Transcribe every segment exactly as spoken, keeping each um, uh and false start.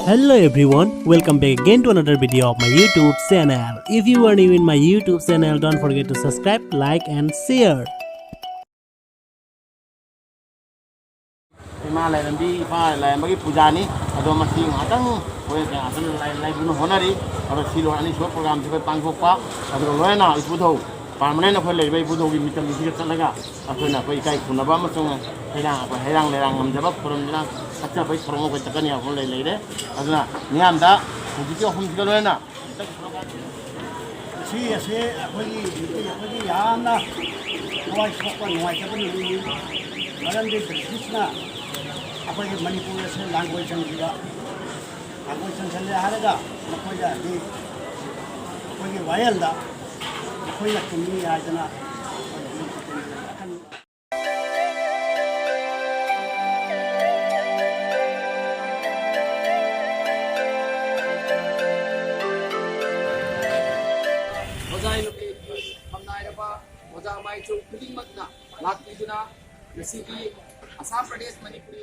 Hello everyone, welcome back again to another video of my YouTube channel. If you are new in my YouTube channel, don't forget to subscribe, like and share. ꯏꯃꯥ ꯂꯥꯏꯔꯦꯝꯕꯤ, ꯏꯄꯥ ꯂꯥꯏꯔꯦꯝꯕꯒꯤ ꯄꯨꯖꯥꯅꯤ꯫ ꯑꯗꯣ ꯃꯁꯤ ꯉꯥꯏꯍꯥꯛꯇꯪ ꯑꯩꯈꯣꯏ ꯉꯥꯏꯍꯥꯛꯇꯪ ꯂꯥꯏ-, ꯂꯥꯏꯕꯨꯅ ꯍꯣꯠꯅꯔꯤ꯫ ꯑꯗꯣ ꯁꯤ ꯂꯣꯏꯔ ꯑꯅꯤꯁꯨꯕ ꯄ꯭ꯔꯣꯒ꯭ꯔꯥꯝꯁꯤ ꯑꯩꯈꯣꯏ ꯄꯥꯡꯊꯣꯛꯄ꯫ ꯑꯗꯨꯒ ꯂꯣꯏꯅ ꯏꯄꯨꯙꯧ, ꯄꯥꯔꯃꯅꯦꯟ ꯑꯩꯈꯣꯏ ꯂꯩꯔꯤꯕ ꯏꯄꯨꯙꯧꯒꯤ ꯃꯤꯇꯝꯁꯤꯗ ꯆꯠꯂꯒ ꯑꯩꯈꯣꯏꯅ ꯑꯩꯈꯣꯏ ꯏꯀꯥꯏ ꯈꯨꯝꯅꯕ ꯑꯃꯁꯨꯡ ꯍꯩꯔꯥꯡ, ꯑꯩꯈꯣꯏ ꯍꯩꯔꯥꯡ ꯂꯩꯔꯥꯡ ꯉꯝꯖꯕ ꯈꯨꯔꯨꯝꯗꯨꯅ ꯀꯠꯆꯕꯒꯤ ꯊꯧꯔꯝ ꯑꯩꯈꯣꯏ ꯆꯠꯀꯅꯤ ꯍꯥꯏꯕ ꯑꯃ ꯂꯩ-, ꯂꯩꯔꯦ꯫ ꯑꯗꯨꯅ ꯃꯤꯌꯥꯝꯗ ꯍꯧꯖꯤꯛꯀꯤ ꯑꯍꯨꯝꯁꯤꯒ ꯂꯣꯏꯅꯅ ꯁꯤ ꯑꯁꯦ ꯑꯩꯈꯣꯏꯒꯤ, ꯑꯩꯈꯣꯏꯒꯤ ꯌꯥꯝꯅ ꯊꯋꯥꯏ ꯁꯣꯛꯄ ꯅꯨꯡꯉꯥꯏꯇꯕ ꯅꯨꯃꯤꯠꯅꯤ꯫ ꯃꯔꯝꯗꯤ ꯕ꯭ꯔꯤꯇꯤꯁꯅ ꯑꯩꯈꯣꯏꯒꯤ ꯃꯅꯤꯄꯨꯔ ꯑꯁꯦ ꯂꯥꯡꯒꯣꯏ ꯆꯟꯈꯤꯕ, ꯂꯥꯡꯒꯣꯏ ꯆꯟꯁꯤꯜꯂꯦ ꯍꯥꯏꯔꯒ ꯃꯈꯣꯏꯅ ꯍꯥꯏꯗꯤ ꯑꯩꯈꯣꯏꯒꯤ ꯋꯥꯌꯦꯜꯗ ꯑꯩꯈꯣꯏꯅ ꯆꯨꯝꯃꯤ ꯍꯥꯏꯗꯅ ꯑꯩꯈꯣꯏ ꯑꯀꯟ-, ꯍꯣꯖꯥꯏ ꯂꯣꯀꯦꯜꯒꯤ ꯐꯝꯅꯥꯏꯔꯕ ꯑꯣꯖꯥ ꯃꯥꯏꯆꯧ ꯈꯨꯗꯤꯡꯃꯛꯅ ꯂꯥꯛꯄꯤꯗꯨꯅ ꯉꯁꯤꯒꯤ Assam Pradesh Manipuri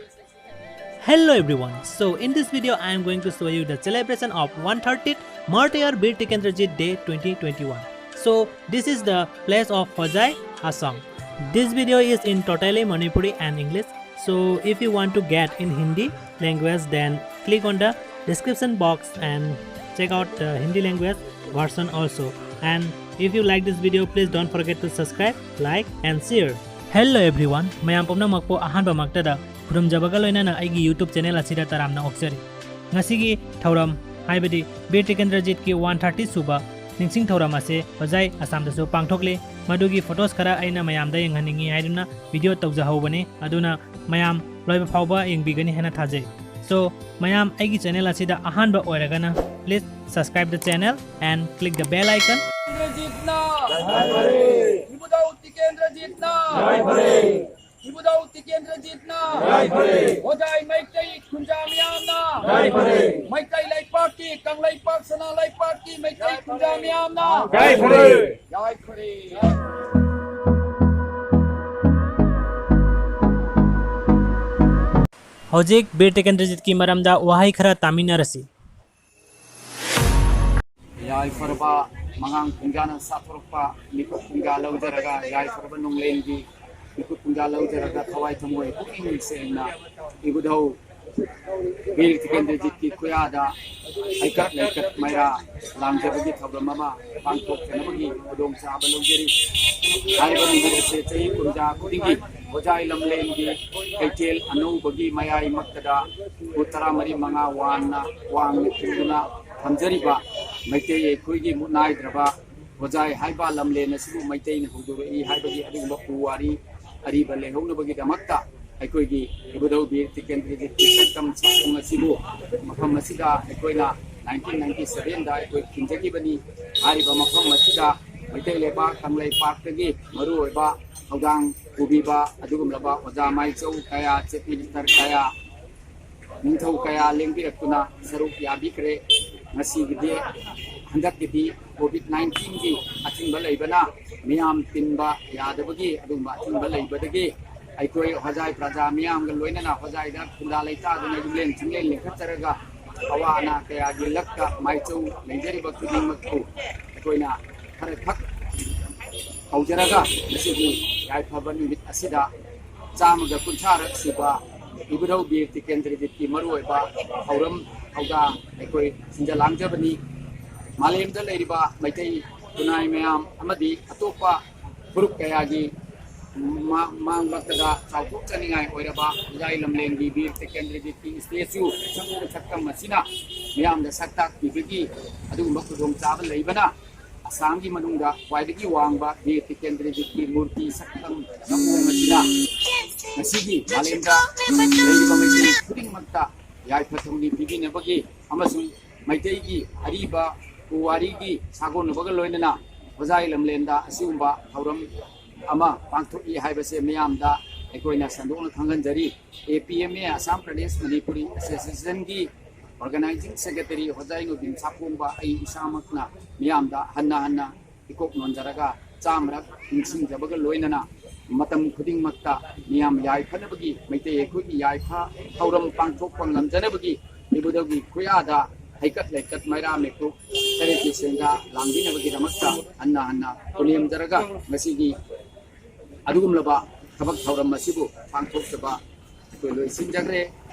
Hello everyone, so in this video I am going to show you the celebration of one thirtieth Martyr Bir Tikendrajit Day twenty twenty-one. So this is the place of Hojai Asong. This video is in totally Manipuri and English. So if you want to get in Hindi language, then click on the description box and check out the Hindi language version also. And if you like this video, please don't forget to subscribe, like and share. Hello everyone, ꯃꯌꯥꯝ ꯄꯨꯝꯅꯃꯛꯄꯨ ꯑꯍꯥꯟꯕꯃꯛꯇꯗ ꯈꯨꯔꯨꯝꯖꯕꯒ ꯂꯣꯏꯅꯅ ꯑꯩꯒꯤ YouTube channel ꯑꯁꯤꯗ ꯇꯔꯥꯝꯅ ꯑꯣꯛꯆꯔꯤ꯫ ꯉꯁꯤꯒꯤ ꯊꯧꯔꯝ, ꯍꯥꯏꯕꯗꯤ ꯕꯤꯔ ꯇꯤꯀꯦꯟꯗ꯭ꯔꯖꯤꯠꯀꯤ one thirty ꯁꯨꯕ ꯅꯤꯡꯁꯤꯡ ꯊꯧꯔꯝ ꯑꯁꯦ ꯍꯣꯖꯥꯏ ꯑꯁꯥꯝꯗꯁꯨ ꯄꯥꯡꯊꯣꯛꯂꯤ꯫ ꯃꯗꯨꯒꯤ photos ꯈꯔ ꯑꯩꯅ ꯃꯌꯥꯝꯗ ꯌꯦꯡꯍꯟꯅꯤꯡꯉꯤ ꯍꯥꯏꯗꯨꯅ video ꯇꯧꯖꯍꯧꯕꯅꯤ꯫ ꯑꯗꯨꯅ ꯃꯌꯥꯝ ꯂꯣꯏꯕ ꯐꯥꯎꯕ ꯌꯦꯡꯕꯤꯒꯅꯤ ꯍꯥꯏꯅ ꯊꯥꯖꯩ꯫ So, ꯃꯌꯥꯝ ꯑꯩꯒꯤ channel ꯑꯁꯤꯗ ꯑꯍꯥꯟꯕ ꯑꯣꯏꯔꯒꯅ, please subscribe the channel and click the bell icon. ꯇꯤꯀꯦꯟꯗ꯭ꯔꯖꯤꯠꯅ! ꯏꯕꯨꯙꯧ ꯇꯤꯀꯦꯟꯗ꯭ꯔꯖꯤꯠꯅ! ꯏꯕꯨꯙꯧ ꯇꯤꯀꯦꯟꯗ꯭ꯔꯖꯤꯠꯅ! ꯍꯣꯖꯥꯏ ꯃꯩꯇꯩ ꯈꯨꯟꯖꯥ ꯃꯤꯌꯥꯝꯅ! ꯃꯩꯇꯩ ꯂꯩꯄꯥꯛꯀꯤ, ꯀꯪꯂꯩꯄꯥꯛ ꯁꯅꯥ ꯂꯩꯄꯥꯛꯀꯤ ꯃꯩꯇꯩ ꯈꯨꯟꯖꯥ ꯃꯤꯌꯥꯝꯅ! ꯌꯥꯏꯐꯔꯦ! ꯍꯧꯖꯤꯛ ꯕꯤꯔ ꯇꯤꯀꯦꯟꯗ꯭ꯔꯖꯤꯠꯀꯤ ꯃꯔꯝꯗ ꯋꯥꯍꯩ ꯈꯔ ꯇꯥꯃꯤꯟꯅꯔꯁꯤ꯫ ꯌꯥꯏꯐꯔꯕ ꯃꯉꯥꯡ ꯄꯨꯡꯖꯥꯅ ꯁꯥꯊꯣꯔꯛꯄ ꯃꯤꯀꯨꯞ ꯄꯨꯡꯖꯥ ꯂꯧꯖꯔꯒ, ꯌꯥꯏꯐꯔꯕ ꯅꯣꯡꯂꯦꯟꯒꯤ ꯃꯤꯀꯨꯞ ꯄꯨꯡꯖꯥ ꯂꯧꯖꯔꯒ, ꯊꯋꯥꯏ ꯊꯃꯣꯏ ꯄꯨꯛꯅꯤꯡ ꯁꯦꯡꯅ ꯏꯕꯨꯙꯧ ꯕꯤꯔ ꯇꯤꯀꯦꯟꯗ꯭ꯔꯖꯤꯠꯀꯤ ꯈꯨꯌꯥꯗ ꯍꯩꯀꯠ ꯂꯩꯀꯠ ꯃꯩꯔꯥ ꯂꯥꯡꯖꯕꯒꯤ ꯊꯧꯔꯝ ꯑꯃ ꯄꯥꯡꯊꯣꯛꯆꯅꯕꯒꯤ ꯈꯨꯗꯣꯡꯆꯥꯕ ꯂꯧꯖꯔꯤ꯫ ꯍꯥꯏꯔꯤꯕ ꯅꯨꯃꯤꯠ ꯑꯁꯤ ꯆꯍꯤ ꯀꯨꯟꯖꯥ ꯈꯨꯗꯤꯡꯒꯤ ꯍꯣꯖꯥꯏ ꯂꯝꯂꯦꯟꯒꯤ ꯀꯩꯊꯦꯜ ꯑꯅꯧꯕꯒꯤ ꯃꯌꯥꯏꯃꯛꯇꯗ ꯐꯨꯠ ꯇꯔꯥꯃꯔꯤ ꯃꯉꯥ ꯋꯥꯡꯅ, ꯋꯥꯡꯅ ꯈꯤꯟꯗꯨꯅ ꯊꯝꯖꯔꯤꯕ ꯃꯩꯇꯩ ꯑꯩꯈꯣꯏꯒꯤ ꯃꯨꯠꯅꯥꯏꯗ꯭ꯔꯕ ꯍꯣꯖꯥꯏ ꯍꯥꯏꯕ ꯂꯝꯂꯦꯟ ꯑꯁꯤꯕꯨ ꯃꯩꯇꯩꯅ ꯍꯧꯗꯣꯔꯛꯏ ꯍꯥꯏꯕꯒꯤ ꯑꯗꯨꯒꯨꯝꯕ ꯄꯨꯋꯥꯔꯤ ꯑꯔꯤꯕ ꯂꯩꯍꯧꯅꯕꯒꯤꯗꯃꯛꯇ ꯑꯩꯈꯣꯏꯒꯤ ꯏꯕꯨꯙꯧ ꯕꯤꯔ ꯇꯤꯀꯦꯟꯗ꯭ꯔꯖꯤꯠꯀꯤ ꯁꯛꯇꯝ ꯁꯛꯄꯣꯡ ꯑꯁꯤꯕꯨ ꯃꯐꯝ ꯑꯁꯤꯗ ꯑꯩꯈꯣꯏꯅ ꯅꯥꯏꯟꯇꯤꯟ ꯅꯥꯏꯟꯇꯤ ꯁꯚꯦꯟꯗ ꯑꯩꯈꯣꯏ ꯈꯤꯟꯖꯈꯤꯕꯅꯤ꯫ ꯍꯥꯏꯔꯤꯕ ꯃꯐꯝ ꯑꯁꯤꯗ ꯃꯩꯇꯩ ꯂꯩꯕꯥꯛ ꯀꯪꯂꯩꯄꯥꯛꯇꯒꯤ ꯃꯔꯨꯑꯣꯏꯕ ꯊꯧꯗꯥꯡ ꯄꯨꯕꯤꯕ ꯑꯗꯨꯒꯨꯝꯂꯕ ꯑꯣꯖꯥ ꯃꯥꯏꯆꯧ ꯀꯌꯥ, ꯆꯦꯠꯃꯤꯇꯔ ꯀꯌꯥ, ꯅꯤꯡꯊꯧ ꯀꯌꯥ ꯂꯦꯡꯕꯤꯔꯛꯇꯨꯅ ꯁꯔꯨꯛ ꯌꯥꯕꯤꯈ꯭ꯔꯦ꯫ ꯉꯁꯤꯒꯤꯗꯤ, ꯍꯟꯗꯛꯀꯤꯗꯤ ꯀꯣꯚꯤꯗ ꯅꯥꯏꯟꯇꯤꯟꯒꯤ ꯑꯊꯤꯡꯕ ꯂꯩꯕꯅ ꯃꯤꯌꯥꯝ ꯇꯤꯟꯕ ꯌꯥꯗꯕꯒꯤ, ꯑꯗꯨꯒꯨꯝꯕ ꯑꯊꯤꯡꯕ ꯂꯩꯕꯗꯒꯤ ꯑꯩꯈꯣꯏ ꯍꯣꯖꯥꯏ ꯄ꯭ꯔꯖꯥ ꯃꯤꯌꯥꯝꯒ ꯂꯣꯏꯅꯅ ꯍꯣꯖꯥꯏꯗ ꯈꯨꯟꯗꯥ ꯂꯩꯇꯥꯗꯨꯅ ꯌꯨꯝꯂꯦꯟ ꯆꯤꯡꯂꯦꯟ ꯂꯤꯡꯈꯠꯆꯔꯒ ꯑꯋꯥ ꯑꯅꯥ ꯀꯌꯥꯒꯤ ꯂꯛꯇ ꯃꯥꯏꯆꯧ ꯂꯩꯖꯔꯤꯕ ꯈꯨꯗꯤꯡꯃꯛꯄꯨ ꯑꯩꯈꯣꯏꯅ ꯈꯔꯈꯛ ꯍꯧꯖꯔꯒ ꯉꯁꯤꯒꯤ ꯌꯥꯏꯐꯕ ꯅꯨꯃꯤꯠ ꯑꯁꯤꯗ ꯆꯥꯝꯃꯒ ꯀꯨꯟꯊ꯭ꯔꯥꯔꯛ ꯁꯨꯕ ꯏꯕꯨꯙꯧ ꯕꯤꯔ ꯇꯤꯀꯦꯟꯗ꯭ꯔꯖꯤꯠꯀꯤ ꯃꯔꯨꯑꯣꯏꯕ ꯊꯧꯔꯝ ꯊꯧꯗꯥ ꯑꯩꯈꯣꯏ ꯁꯤꯟꯖ ꯂꯥꯡꯖꯕꯅꯤ꯫ ꯃꯥꯂꯦꯝꯗ ꯂꯩꯔꯤꯕ ꯃꯩꯇꯩ ꯈꯨꯟꯅꯥꯏ ꯃꯌꯥꯝ ꯑꯃꯗꯤ ꯑꯇꯣꯞꯄ ꯐꯨꯔꯨꯞ ꯀꯌꯥꯒꯤ ꯃꯥ-, ꯃꯥꯡꯕꯥꯛꯇꯗ ꯆꯥꯎꯊꯣꯛꯆꯅꯤꯡꯉꯥꯏ ꯑꯣꯏꯔꯕ ꯍꯣꯖꯥꯏ ꯂꯝꯂꯦꯟꯒꯤ ꯕꯤꯔ ꯇꯤꯀꯦꯟꯗ꯭ꯔꯖꯤꯠꯀꯤ ꯁ꯭ꯇꯦꯆꯨ ꯁꯛꯇꯝ ꯑꯁꯤꯅ ꯃꯤꯌꯥꯝꯗ ꯁꯛ ꯇꯥꯛꯄꯤꯕꯒꯤ ꯑꯗꯨꯒꯨꯝꯕ ꯈꯨꯗꯣꯡꯆꯥꯕ ꯂꯩꯕꯅ ꯑꯁꯥꯝꯒꯤ ꯃꯅꯨꯡꯗ ꯈ꯭ꯋꯥꯏꯗꯒꯤ ꯋꯥꯡꯕ ꯕꯤꯔ ꯇꯤꯀꯦꯟꯗ꯭ꯔꯖꯤꯠꯀꯤ ꯃꯨꯔꯇꯤ ꯁꯛꯇꯝ ꯁꯛꯇꯝ ꯑꯁꯤꯅ ꯉꯁꯤꯒꯤ ꯃꯥꯂꯦꯝꯗ ꯂꯩꯔꯤꯕ ꯃꯩꯇꯩ ꯈꯨꯗꯤꯡꯃꯛꯇ ꯌꯥꯏꯐ ꯊꯧꯅꯤ ꯄꯤꯕꯤꯅꯕꯒꯤ ꯑꯃꯁꯨꯡ ꯃꯩꯇꯩꯒꯤ ꯑꯔꯤꯕ ꯄꯨꯋꯥꯔꯤꯒꯤ ꯁꯥꯒꯣꯟꯅꯕꯒ ꯂꯣꯏꯅꯅ ꯍꯣꯖꯥꯏ ꯂꯝꯂꯦꯟꯗ ꯑꯁꯤꯒꯨꯝꯕ ꯊꯧꯔꯝ ꯑꯃ ꯄꯥꯡꯊꯣꯛꯏ ꯍꯥꯏꯕꯁꯦ ꯃꯤꯌꯥꯝꯗ ꯑꯩꯈꯣꯏꯅ ꯁꯟꯗꯣꯛꯅ ꯈꯪꯍꯟꯖꯔꯤ꯫ A P M A, Assam Pradesh Manipuri ꯑꯦꯁꯣꯁꯤꯌꯦꯁꯟꯒꯤ ꯑꯣꯔꯒꯅꯥꯏꯖꯤꯡ ꯁꯦꯀ꯭ꯔꯦꯇꯔꯤ ꯍꯣꯖꯥꯏ ꯅꯨꯕꯤꯟ ꯁꯥꯄꯣꯝꯕ ꯑꯩ ꯏꯁꯥꯃꯛꯅ ꯃꯤꯌꯥꯝꯗ ꯍꯟꯅ ꯍꯟꯅ ꯏꯀꯣꯛ ꯅꯣꯟꯖꯔꯒ ꯆꯥꯝꯃꯔꯛ ꯅꯤꯡꯁꯤꯡꯖꯕꯒ ꯂꯣꯏꯅꯅ ꯃꯇꯝ ꯈꯨꯗꯤꯡꯃꯛꯇ ꯃꯤꯌꯥꯝ ꯌꯥꯏꯐꯅꯕꯒꯤ, ꯃꯩꯇꯩ ꯑꯩꯈꯣꯏꯒꯤ ꯌꯥꯏꯐ ꯊꯧꯔꯝ ꯄꯥꯡꯊꯣꯛꯄ ꯉꯝꯖꯅꯕꯒꯤ ꯏꯕꯨꯙꯧꯒꯤ ꯈꯨꯌꯥꯗ ꯍꯩꯀꯠ ꯂꯩꯀꯠ ꯃꯩꯔꯥ ꯃꯤꯀꯨꯞ ꯇꯔꯦꯠꯀꯤ ꯁꯦꯟꯖꯥ ꯂꯥꯡꯕꯤꯅꯕꯒꯤꯗꯃꯛꯇ ꯍꯟꯅ ꯍꯟꯅ ꯄꯨꯅꯦꯝꯖꯔꯒ ꯉꯁꯤꯒꯤ ꯑꯗꯨꯒꯨꯝꯂꯕ ꯊꯕꯛ ꯊꯧꯔꯝ ꯑꯁꯤꯕꯨ ꯄꯥꯡꯊꯣꯛꯆꯕ ꯑꯩꯈꯣꯏ ꯂꯣꯏꯁꯤꯟꯖꯈ꯭ꯔꯦ꯫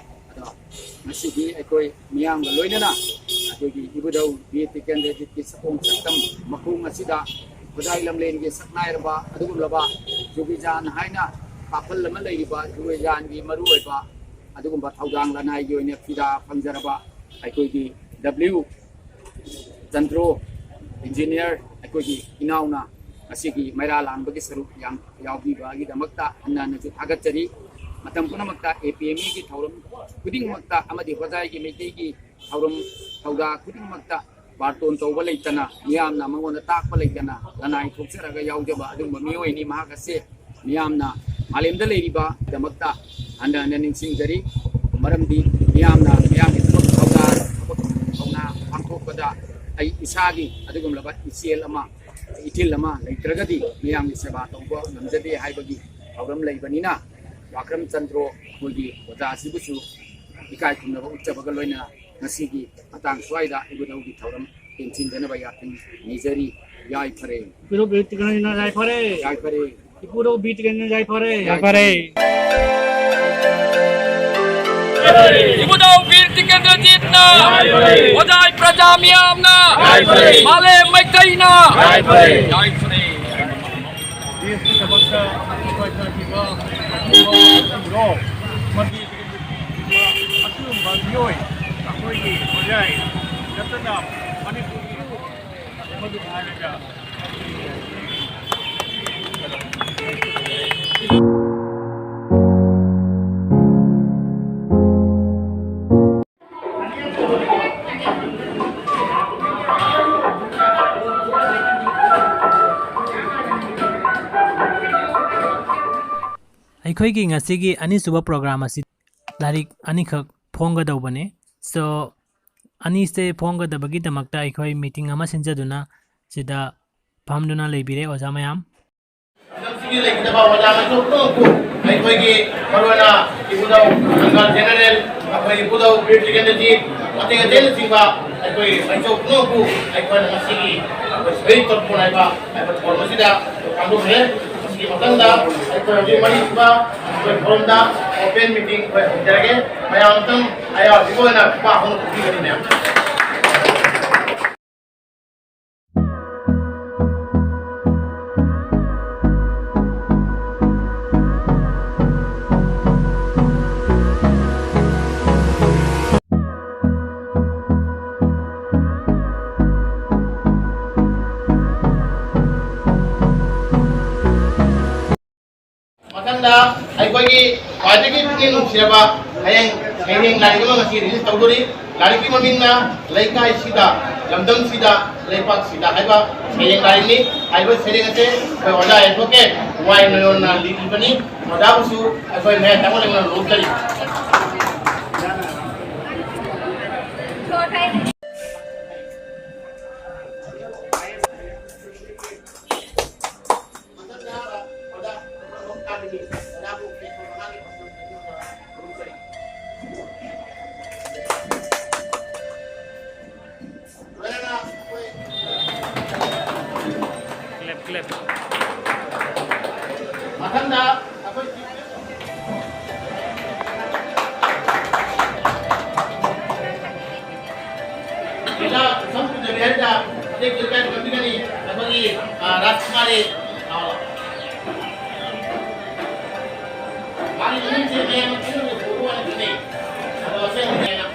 ꯑꯗꯣ ꯉꯁꯤꯗꯤ ꯑꯩꯈꯣꯏ ꯃꯤꯌꯥꯝꯒ ꯂꯣꯏꯅꯅ ꯑꯩꯈꯣꯏꯒꯤ ꯏꯕꯨꯙꯧ ꯕꯤꯔ ꯇꯤꯀꯦꯟꯗ꯭ꯔꯖꯤꯠꯀꯤ ꯁꯛꯑꯣꯡ ꯁꯛꯇꯝ ꯃꯈꯣꯡ ꯑꯁꯤꯗ ꯈꯨꯗꯥꯏ ꯂꯝꯂꯦꯟꯒꯤ ꯁꯛꯅꯥꯏꯔꯕ ꯑꯗꯨꯒꯨꯝꯂꯕ ꯖꯨꯒꯤꯖꯥꯟ ꯍꯥꯏꯅ ꯀꯥꯐꯜ ꯑꯃ ꯂꯩꯔꯤꯕ ꯖꯨꯒꯤꯖꯥꯟꯒꯤ ꯃꯔꯨꯑꯣꯏꯕ ꯑꯗꯨꯒꯨꯝꯕ ꯊꯧꯗꯥꯡ ꯂꯅꯥꯏꯒꯤ ꯑꯣꯏꯅ ꯐꯤꯗꯥ ꯐꯪꯖꯔꯕ ꯑꯩꯈꯣꯏꯒꯤ ꯗꯕ꯭ꯂꯤꯎ ꯆꯟꯗ꯭ꯔꯣ ꯏꯟꯖꯤꯅꯤꯌꯔ ꯑꯩꯈꯣꯏꯒꯤ ꯏꯅꯥꯎꯅ ꯉꯁꯤꯒꯤ ꯃꯩꯔꯥ ꯂꯥꯡꯕꯒꯤ ꯁꯔꯨꯛ ꯌꯥꯝ ꯌꯥꯎꯕꯤꯕꯒꯤꯗꯃꯛꯇ ꯍꯟꯅ ꯍꯟꯅꯁꯨ ꯊꯥꯒꯠꯆꯔꯤ꯫ ꯃꯇꯝ ꯄꯨꯝꯅꯃꯛꯇ ꯑꯦ ꯄꯤ ꯑꯦꯝ ꯏꯒꯤ ꯊꯧꯔꯝ ꯈꯨꯗꯤꯡꯃꯛꯇ ꯑꯃꯗꯤ ꯍꯣꯖꯥꯏꯒꯤ ꯃꯩꯇꯩꯒꯤ ꯊꯧꯔꯝ ꯊꯧꯗꯥ ꯈꯨꯗꯤꯡꯃꯛꯇ ꯕꯥꯔꯇꯣꯟ ꯇꯧꯕ ꯂꯩꯇꯅ, ꯃꯤꯌꯥꯝꯅ ꯃꯉꯣꯟꯗ ꯇꯥꯛꯄ ꯂꯩꯇꯅ ꯂꯅꯥꯏ ꯊꯣꯛꯆꯔꯒ ꯌꯥꯎꯖꯕ ꯑꯗꯨꯒꯨꯝꯕ ꯃꯤꯑꯣꯏꯅꯤ꯫ ꯃꯍꯥꯛ ꯑꯁꯦ ꯃꯤꯌꯥꯝꯅ ꯃꯥꯂꯦꯝꯗ ꯂꯩꯔꯤꯕꯒꯤꯗꯃꯛꯇ ꯍꯟꯅ ꯍꯟꯅ ꯅꯤꯡꯁꯤꯡꯖꯔꯤ꯫ ꯃꯔꯝꯗꯤ ꯃꯤꯌꯥꯝꯅ ꯃꯤꯌꯥꯝꯒꯤ ꯊꯕꯛ ꯊꯧꯗꯥ, ꯊꯕꯛ ꯊꯧꯅꯥ ꯄꯥꯡꯊꯣꯛꯄꯗ ꯑꯩ ꯏꯁꯥꯒꯤ ꯑꯗꯨꯒꯨꯝꯂꯕ ꯏꯆꯦꯜ ꯑꯃ, ꯏꯊꯤꯜ ꯑꯃ ꯂꯩꯇ꯭ꯔꯒꯗꯤ ꯃꯤꯌꯥꯝꯒꯤ ꯁꯦꯕꯥ ꯇꯧꯕ ꯉꯝꯖꯗꯦ ꯍꯥꯏꯕꯒꯤ ꯊꯧꯔꯝ ꯂꯩꯕꯅꯤꯅ, ꯋꯥꯀ꯭ꯔꯝ ꯆꯟꯗ꯭ꯔꯣ ꯑꯩꯈꯣꯏꯒꯤ ꯑꯣꯖꯥ ꯑꯁꯤꯕꯨꯁꯨ ꯏꯀꯥꯏ ꯈꯨꯝꯅꯕ ꯎꯠꯆꯕꯒ ꯂꯣꯏꯅꯅ ꯉꯁꯤꯒꯤ ꯃꯇꯥꯡ ꯁ꯭ꯋꯥꯏꯗ ꯏꯕꯨꯙꯧꯒꯤ ꯊꯧꯔꯝ ꯇꯦꯟꯁꯤꯟꯖꯅꯕ ꯌꯥꯊꯪ ꯅꯤꯖꯔꯤ꯫ ꯌꯥꯏꯐꯔꯦ꯫ ꯏꯄꯨꯔꯧ ꯕꯤꯔ ꯇꯤꯀꯦꯟꯗ꯭ꯔꯖꯤꯠꯅ ꯌꯥꯏꯐꯔꯦ꯫ ꯌꯥꯏꯐꯔꯦ꯫ ꯏꯄꯨꯔꯧ ꯕꯤꯔ ꯇꯤꯀꯦꯟꯗ꯭ꯔꯖꯤꯠꯅ ꯌꯥꯏꯐꯔꯦ꯫ ꯌꯥꯏꯐꯔꯦ꯫ ꯏꯕꯨꯙꯧ ꯕꯤꯔ ꯇꯤꯀꯦꯟꯗ꯭ꯔꯖꯤꯠꯅ, ꯌꯥꯏꯐꯔꯦ꯫ ꯍꯣꯖꯥꯏ ꯄ꯭ꯔꯖꯥ ꯃꯤꯌꯥꯝꯅ, ꯌꯥꯏꯐꯔꯦ꯫ ꯃꯥꯂꯦꯝ ꯃꯩꯇꯩꯅ, ꯌꯥꯏꯐꯔꯦ꯫ ꯌꯥꯏꯐꯔꯦ꯫ ꯗꯦꯁꯀꯤꯗꯃꯛꯇ ꯁꯣꯏꯗꯅ ꯄꯤꯕ ꯑꯆꯨꯝꯕ ꯃꯇꯝꯗꯣ ꯑꯃꯗꯤ ꯑꯁꯤꯒꯨꯝꯕ ꯃꯤꯑꯣꯏ ꯑꯩꯈꯣꯏꯒꯤ ꯍꯣꯖꯥꯏ ꯅꯠꯇꯅ ꯃꯅꯤꯄꯨꯔꯒꯤ ꯃꯗꯨ ꯍꯥꯏꯔꯒ ꯑꯩꯈꯣꯏꯒꯤ ꯉꯁꯤꯒꯤ ꯑꯅꯤꯁꯨꯕ ꯄ꯭ꯔꯣꯒ꯭ꯔꯥꯝ ꯑꯁꯤ ꯂꯥꯏꯔꯤꯛ ꯑꯅꯤꯈꯛ ꯐꯣꯡꯒꯗꯧꯕꯅꯤ꯫ So, ꯑꯅꯤꯁꯦ ꯐꯣꯡꯒꯗꯕꯒꯤꯗꯃꯛꯇ ꯑꯩꯈꯣꯏ ꯃꯤꯇꯤꯡ ꯑꯃ ꯁꯤꯟꯖꯗꯨꯅ ꯁꯤꯗ ꯐꯝꯗꯨꯅ ꯂꯩꯕꯤꯔꯦ ꯑꯣꯖꯥ ꯃꯌꯥꯝ꯫ ꯂꯩꯈꯤꯗꯕ ꯑꯣꯖꯥ ꯃꯥꯏꯆꯧ ꯄꯨꯝꯅꯃꯛꯄꯨ, ꯑꯩꯈꯣꯏꯒꯤ ꯃꯔꯨꯑꯣꯏꯅ ꯏꯕꯨꯙꯧ ꯖꯪꯒꯜ ꯖꯦꯅꯔꯦꯜ, ꯑꯩꯈꯣꯏ ꯏꯕꯨꯙꯧ ꯕꯤꯔ ꯇꯤꯀꯦꯟꯗ꯭ꯔꯖꯤꯠ, ꯑꯇꯩ ꯑꯇꯩꯅꯆꯤꯡꯕ ꯑꯩꯈꯣꯏ ꯃꯥꯏꯆꯧ ꯄꯨꯝꯅꯃꯛꯄꯨ ꯑꯩꯈꯣꯏꯅ ꯉꯁꯤꯒꯤ ꯑꯩꯈꯣꯏ ꯁꯍꯤꯗ ꯇꯔꯄꯟ ꯍꯥꯏꯕ ꯍꯥꯏꯕ ꯊꯧꯔꯝ ꯑꯁꯤꯗ ꯄꯥꯡꯊꯣꯛꯈ꯭ꯔꯦ꯫ ꯃꯁꯤꯒꯤ ꯃꯊꯪꯗ ꯑꯩꯈꯣꯏ ꯍꯧꯖꯤꯛ ꯃꯔꯤꯁꯨꯕ ꯑꯩꯈꯣꯏ ꯊꯧꯔꯝꯗ open meeting ꯑꯩꯈꯣꯏ ꯍꯧꯖꯔꯒꯦ꯫ ꯃꯌꯥꯝ ꯑꯃꯇꯪ ꯑꯌꯥꯕꯁꯤꯒꯤ ꯑꯣꯏꯅ ꯈꯨꯄꯥꯛ ꯑꯃ ꯊꯣꯛꯄꯤꯒꯅꯤꯅꯦ꯫ ꯃꯊꯪꯗ ꯑꯩꯈꯣꯏꯒꯤ ꯈ꯭ꯋꯥꯏꯗꯒꯤ ꯄꯨꯛꯅꯤꯡ ꯅꯨꯡꯁꯤꯔꯕ ꯍꯌꯦꯡ ꯁꯩꯔꯦꯡ ꯂꯥꯏꯔꯤꯛ ꯑꯃ ꯉꯁꯤ release ꯇꯧꯗꯣꯔꯤ꯫ ꯂꯥꯏꯔꯤꯛꯀꯤ ꯃꯃꯤꯡꯅ ꯂꯩꯀꯥꯏꯁꯤꯗ, ꯂꯝꯗꯝꯁꯤꯗ, ꯂꯩꯄꯥꯛꯁꯤꯗ ꯍꯥꯏꯕ ꯁꯩꯔꯦꯡ ꯂꯥꯏꯔꯤꯛꯅꯤ꯫ ꯍꯥꯏꯔꯤꯕ ꯁꯩꯔꯦꯡ ꯑꯁꯦ ꯑꯩꯈꯣꯏ ꯑꯣꯖꯥ advocate ꯋꯥꯏ ꯅꯣꯌꯣꯟꯅ ꯂꯤꯔꯤꯕꯅꯤ꯫ ꯑꯣꯖꯥꯕꯨꯁꯨ ꯑꯩꯈꯣꯏ ꯃꯌꯥꯝ ꯊꯥꯡꯃꯩꯕꯟꯗ ꯅꯣꯡꯆꯨꯞꯇꯒꯤ Clap, clap. ꯃꯊꯪꯗ ꯑꯩꯈꯣꯏ ꯂꯤꯂꯥ ꯁꯝ ꯄꯨꯖꯕꯤ ꯍꯥꯏꯅ ꯑꯇꯦꯛ ꯂꯩꯀꯥꯏ ꯇꯝꯕꯤꯒꯅꯤ ꯑꯩꯈꯣꯏꯒꯤ, ꯑ, ꯔꯥꯖꯀꯨꯃꯥꯔꯤ꯫ ꯑ, ꯃꯥꯒꯤ ꯃꯃꯤꯡꯁꯦ ꯃꯌꯥꯝꯅ ꯈꯪꯅꯕ ꯕꯣꯕꯣ ꯍꯥꯏꯅ ꯈꯪꯅꯩ꯫ ꯑꯗꯣ ꯑꯁꯦꯡꯕꯅꯦꯅ꯫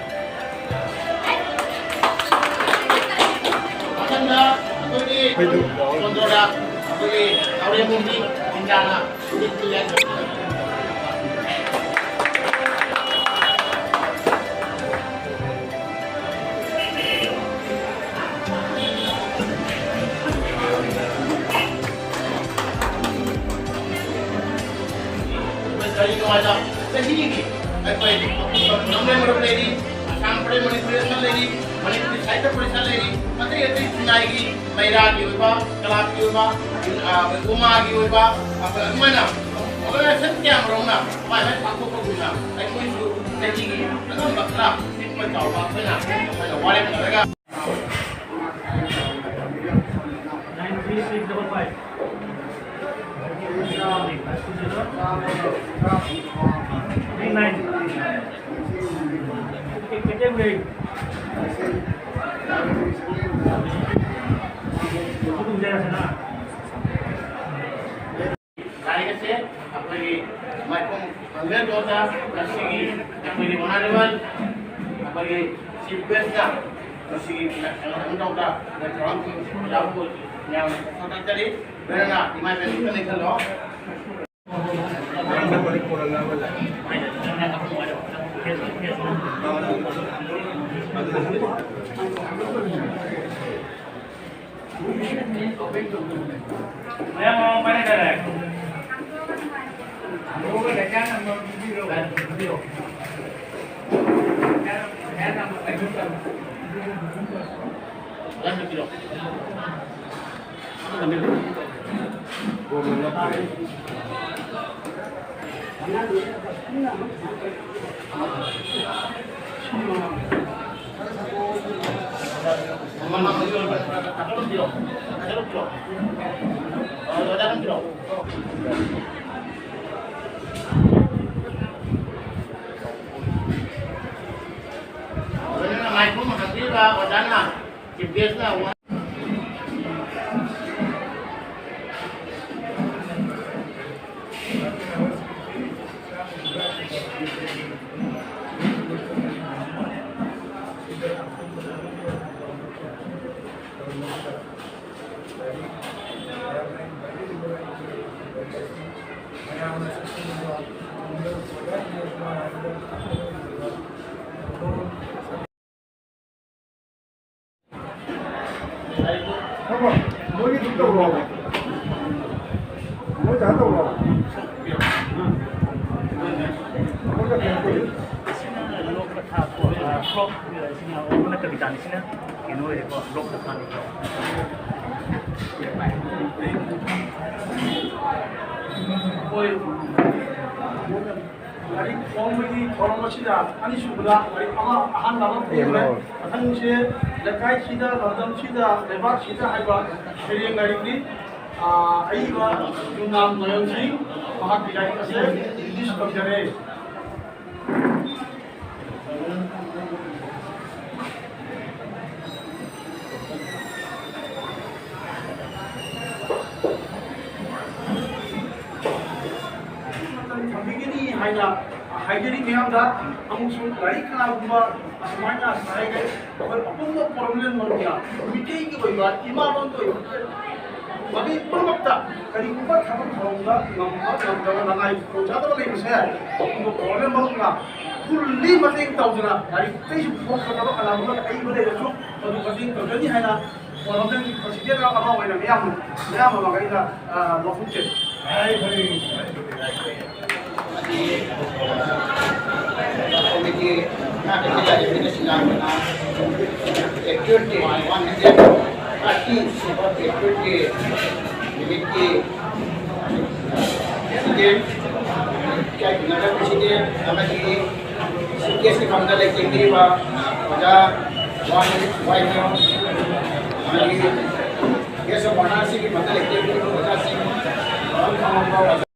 ꯃꯊꯪꯗ ꯑꯩꯈꯣꯏꯒꯤ ꯆꯣꯟꯗ꯭ꯔꯣꯗ ꯑꯩꯈꯣꯏꯒꯤ ꯅꯥꯎꯔꯦꯝꯕꯝꯒꯤ ꯏꯟꯗꯤꯌꯥꯅ ꯀꯔꯤꯅꯣ ꯍꯥꯏꯗ ꯆꯍꯤꯒꯤ ꯑꯩꯈꯣꯏ ꯅꯝꯕꯔ ꯃꯔꯨꯞ ꯂꯩꯔꯤ, ꯑꯁꯥꯝ ꯐꯔꯦ, ꯃꯅꯤꯄꯨꯔꯤ ꯑꯃ ꯂꯩꯔꯤ, ꯃꯅꯤꯄꯨꯔꯤ ꯁꯥꯍꯤꯇ꯭ꯌ ꯄꯔꯤꯁꯠ ꯂꯩꯔꯤ, ꯑꯇꯩ ꯑꯇꯩ ꯈꯨꯟꯅꯥꯏꯒꯤ ꯃꯩꯔꯥꯒꯤ ꯑꯣꯏꯕ, ꯀꯂꯥꯒꯤ ꯑꯣꯏꯕ, ꯑ, ꯎꯃꯥꯒꯤ ꯑꯣꯏꯕ, ꯑꯩꯈꯣꯏ ꯑꯗꯨꯃꯥꯏꯅ organization ꯀꯌꯥ ꯃꯔꯨꯝꯅ ꯃꯥꯏ ꯃꯥꯏ ꯄꯥꯡꯊꯣꯛꯄꯒꯨꯝꯅ ꯑꯩꯈꯣꯏꯁꯨ ꯆꯍꯤꯒꯤ ꯑꯉꯝꯕ ꯈꯔ ꯄꯤꯛꯄ ꯆꯥꯎꯕ ꯑꯩꯈꯣꯏꯅ ꯑꯩꯈꯣꯏꯅ ꯋꯥꯔꯦꯞꯅꯔꯒ nine three six double five. Three nine. ꯂꯥꯏꯔꯤꯛ ꯑꯁꯦ ꯑꯩꯈꯣꯏꯒꯤ ꯃꯥꯏꯈꯣꯝ ꯄꯥꯡꯒꯜ ꯇꯣꯟꯗ ꯉꯁꯤꯒꯤ ꯑꯩꯈꯣꯏꯒꯤ honourable ꯑꯩꯈꯣꯏꯒꯤ chief guest ꯅ ꯉꯁꯤꯒꯤ ꯀꯩꯅꯣ ꯇꯧꯕ ꯊꯧꯔꯝ ꯌꯥꯎꯕ ꯃꯌꯥꯝ ꯊꯥꯒꯠꯆꯔꯤ꯫ ꯂꯣꯏꯅꯅ ꯏꯃꯥ ꯏꯕꯦꯟ ꯑꯝꯇ ꯂꯦꯡꯁꯜꯂꯣ꯫ ꯃꯌꯥꯝ ꯃꯃꯥꯡ ꯄꯥꯏꯅꯗꯔꯦ꯫ ꯃꯥꯏꯈꯨꯝ ꯍꯥꯞꯄꯤꯕ ꯑꯣꯖꯥꯅ, chief guest ꯅ ꯋꯥ ꯃꯣꯏꯒꯤ ꯑꯗꯨꯝ ꯇꯧꯔꯣ꯫ ꯃꯣꯏ ꯀꯩꯅꯣ ꯇꯧꯔꯣ꯫ ꯃꯣꯏ ꯀꯩꯅꯣ ꯇꯧꯔꯣ꯫ ꯁꯤꯅ ꯑꯣꯟꯅ ꯀꯕꯤꯇꯥꯅꯤ, ꯁꯤꯅ ꯀꯩꯅꯣ ꯑꯣꯏꯔꯦꯀꯣ, ꯕ꯭ꯂꯣꯛ ꯇꯧꯁꯥꯅꯤꯀꯣ꯫ ꯑꯩꯈꯣꯏ ꯂꯥꯏꯔꯤꯛ ꯐꯣꯡꯕꯒꯤ ꯊꯧꯔꯝ ꯑꯁꯤꯗ ꯑꯅꯤꯁꯨꯕꯗ ꯂꯥꯏꯔꯤꯛ ꯑꯃ ꯑꯍꯥꯟꯕ ꯑꯃ ꯐꯣꯡꯈ꯭ꯔꯦ꯫ ꯃꯊꯪꯁꯦ ꯂꯩꯀꯥꯏꯁꯤꯗ, ꯂꯝꯗꯝꯁꯤꯗ, ꯂꯩꯕꯥꯛꯁꯤꯗ ꯍꯥꯏꯕ ꯁꯩꯔꯦꯡ ꯂꯥꯏꯔꯤꯛꯅꯤ꯫ ꯑꯥ, ꯑꯏꯕ ꯌꯨꯝꯅꯥꯝ ꯅꯣꯌꯟꯁꯤꯡ, ꯃꯍꯥꯛꯀꯤ ꯂꯥꯏꯔꯤꯛ ꯑꯁꯦ ꯔꯤꯂꯤꯖ ꯇꯧꯖꯔꯦ꯫ ꯃꯇꯝ ꯊꯝꯕꯤꯒꯅꯤ ꯍꯥꯏꯅ ꯍꯥꯏꯖꯔꯤ ꯃꯌꯥꯝꯗ꯫ ꯑꯃꯨꯛꯁꯨ ꯂꯥꯏꯔꯤꯛ ꯀꯅꯥꯒꯨꯝꯕ ꯑꯁꯨꯃꯥꯏꯅ ꯉꯁꯥꯏ ꯑꯩꯈꯣꯏ ꯑꯄꯨꯟꯕ ꯄ꯭ꯔꯣꯕ꯭ꯂꯦꯝ ꯃꯔꯨꯞꯅ ꯃꯤꯇꯩꯒꯤ ꯑꯣꯏꯕ ꯏꯃꯥꯂꯣꯟꯒꯤ ꯑꯣꯏꯕ ꯃꯃꯤ ꯄꯨꯝꯅꯃꯛꯇ ꯀꯔꯤꯒꯨꯝꯕ ꯊꯕꯛ ꯊꯧꯔꯝꯗ ꯉꯝꯕ ꯉꯝꯗꯕ ꯂꯅꯥꯏ ꯈꯨꯗꯣꯡꯆꯥꯗꯕ ꯂꯩꯕꯁꯦ, ꯑꯗꯨꯒꯨꯝꯕ ꯄ꯭ꯔꯣꯕ꯭ꯂꯦꯝ ꯃꯔꯨꯞꯅ ꯐꯨꯜꯂꯤ ꯃꯇꯦꯡ ꯇꯧꯗꯅ ꯂꯥꯏꯔꯤꯛꯇꯩꯁꯨ ꯊꯣꯛꯀꯗꯕ ꯀꯅꯥꯒꯨꯝꯕ ꯑꯏꯕ ꯂꯩꯔꯁꯨ ꯃꯗꯨ ꯃꯇꯦꯡ ꯇꯧꯖꯅꯤ ꯍꯥꯏꯅ ꯄ꯭ꯔꯣꯕ꯭ꯂꯦꯝꯒꯤ ꯄ꯭ꯔꯁꯤꯗꯦꯟ ꯑꯃ ꯑꯣꯏꯅ ꯃꯤꯌꯥꯝ ꯃꯌꯥꯝ ꯃꯃꯥꯡꯗ ꯑꯩꯅ, ꯑ, ꯂꯧꯊꯣꯛꯆꯩ꯫ ꯀꯃꯤꯇꯤ ꯉꯥꯛꯇ ꯂꯩꯔꯤꯕꯅ ꯁꯤꯜꯂꯥꯡꯕꯅ ꯑꯦꯛꯇꯤꯚꯤꯇꯤ ꯋꯥꯟ ꯍꯟꯗ꯭ꯔꯦꯠ ꯊꯥꯔꯇꯤ ꯁꯨꯕ ꯑꯦꯛꯇꯤꯚꯤꯇꯤ ꯅꯨꯃꯤꯠꯀꯤ ꯄ꯭ꯔꯁꯤꯗꯦꯟ, ꯏꯀꯥꯏ ꯈꯨꯝꯅꯕ ꯄ꯭ꯔꯁꯤꯗꯦꯟ ꯑꯃꯗꯤ ꯁꯤ ꯀꯦꯁꯀꯤ ꯐꯝꯗ ꯂꯩꯇꯦꯡꯕꯤꯔꯤꯕ ꯑꯣꯖꯥ ꯋꯥꯏ ꯋꯥꯏ ꯑꯃꯗꯤ ꯒꯦꯁ ꯑꯣꯐ ꯑꯣꯅꯔꯁꯤꯒꯤ ꯐꯝꯗ ꯂꯩꯇꯦꯡꯕꯤꯔꯤꯕ ꯑꯣꯖꯥꯁꯤꯡ, ꯃꯔꯝ ꯈꯪꯂꯕ ꯑꯣꯖꯥ